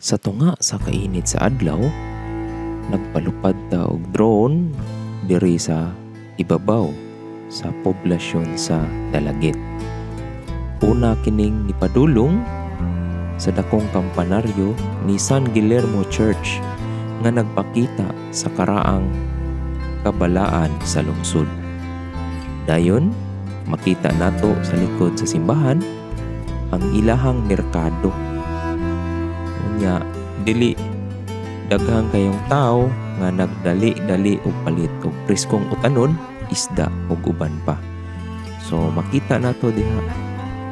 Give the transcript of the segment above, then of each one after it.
Sa tunga sa kainit sa adlaw, nagpalupad ta og drone diri sa ibabaw sa poblasyon sa Dalaguete. Una kining nipadulong sa dakong kampanaryo ni San Guillermo Church nga nagpakita sa karaang kabalaan sa lungsod. Dayon, makita nato sa likod sa simbahan ang ilahang merkado. Unya, dili daghang kayong tao nga nagdali-dali og palit og preskong utanon, isda ug uban pa. So makita nato diha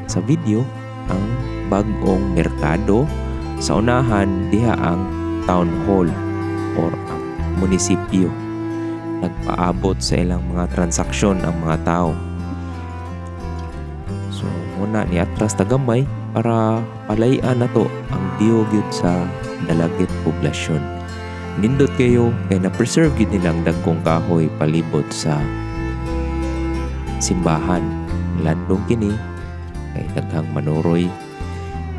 sa video ang bag-ong merkado. Sa unahan diha ang town hall or ang munisipyo. Nagpaabot sa ilang mga transaksyon ang mga tao. So muna ni atras ta gamay para palayan nato ang view gyud sa Dalaguete poblasyon. Nindot kayo kay na-preserve gyud nilang dagkong kahoy palibot sa simbahan. Landong kini kay daghang manuroy.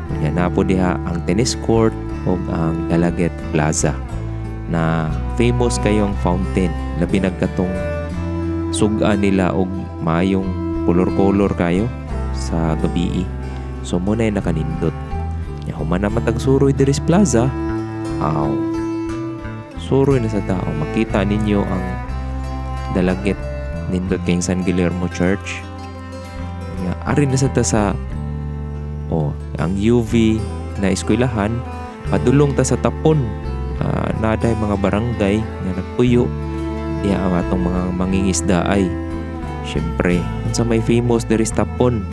Unya na po diha ang tennis court ug ang Dalaguete Plaza na famous kayong fountain, labi nagkatong suga nila og maayong kolor-kolor kayo sa gabii. So mo na nakanindot. Nya human naman tag suroy diri sa plaza, aw. Suroy na sa tao, makita ninyo ang Dalaguete, nindot kayong San Guillermo Church. Nya ari na sa ta sa oh, ang UV na eskwelahan, padulong ta sa Tapon. Naday mga barangay nga nagpuyo diha ang atong mga mangingisda ay. Syempre, unsa may famous diri sa Tapon?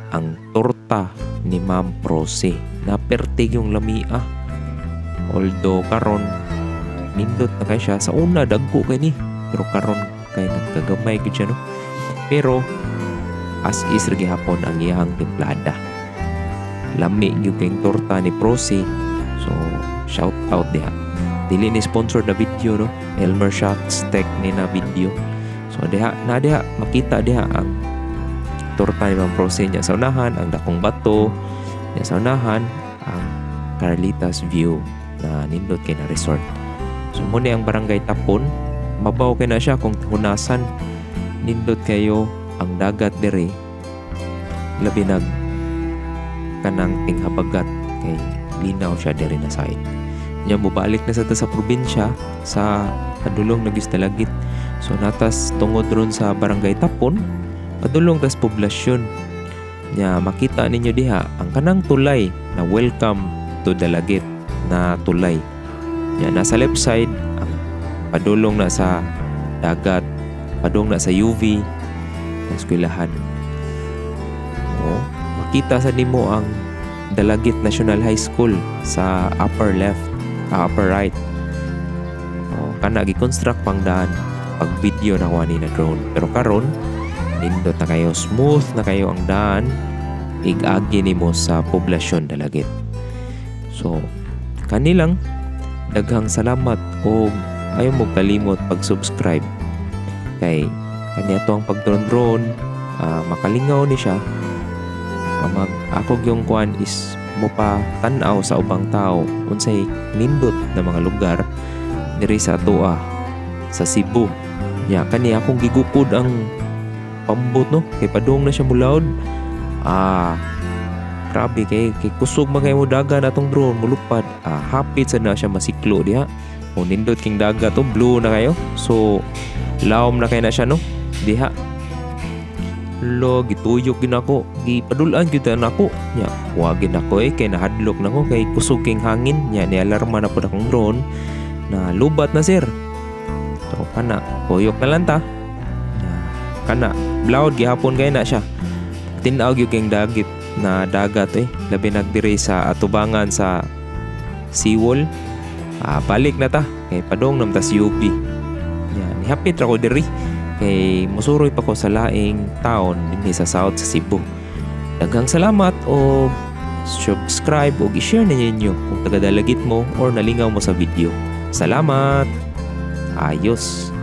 Ang torta ni Ma'am Prose. Napertig yung lamia. Although karon nindot na kay siya, sa una dagko kay ni, pero karon kay nagkagamay gyud siya, no. Pero as is ra gihapon ang iyang timplada. Lami gyud kayong torta ni Prose. So shout out diha. Dili ni sponsor na video, no. Elmer Shocks Tech ni na video. So diha na diha makita diha ang torta ni Ma'am Prose niya sa unahan, ang dakong bato niya sa unahan, ang Carlitas View na nindot kay na resort. So mo ni ang barangay Tapon, mabaw kay na siya kung hunasan. Nindot kayo ang dagat diri, labi nag kanang tinghabagat kay linaw siya diri na side. Nya mobalik na sa ta sa probinsya sa padulong na Dalaguete. So natas tungod ron sa barangay Tapon, padulong tas poblasyon. Nya makita ninyo diha ang kanang tulay na "Welcome to Dalaguete" na tulay. Nya nasa left side ang padulong na sa dagat, padulong na sa UV na eskwelahan. Oh, makita sa nimo ang Dalaguete National High School sa upper left, upper right. Oh, kana gi-construct pang daan pag video na kuha ni na drone. Pero karon nindot na kayo, smooth na kayo ang daan ig-agi nimo sa poblasyon Dalaguete. So kanilang daghang salamat og ayaw mo kalimot pag-subscribe kay kaniya to ang pag-drone drone, makalingaw ni siya. Mag ako yung kuan is mo pa tan-aw sa ubang tao unsay nindot na mga lugar diri sa atoa sa Cebu. Nya kani akong gigukod ang pambot, no, kay padung na siya mulaod. Grabe kay kusog man kay mo dagan atong drone mulupad. Hapit sa na siya masiklo diha. O nindot king dagat to, blue na kayo. So lawom na kay na siya, no, diha. Lo, gituyok gid nako, gipadul-an gyud nako. Nya, wa gid nako eh kay nahadlok nako kay kusog king hangin. Nya ni alarma na pud akong drone na lubat na, sir. So kana, tuyok na lang ta. Nya, kana blawd gihapon kay na siya. Tin-aw gyud king dagit na dagat eh, labi nagdiri sa atubangan sa seawall. Balik na ta kay padong nam tas UP. Nya nihapit ra ko diri kay musuroy pa ko sa laing taon dinhi sa south sa Cebu. Daghang salamat og subscribe og i-share ninyo kung taga Dalaguete mo or nalingaw mo sa video. Salamat. Ayos.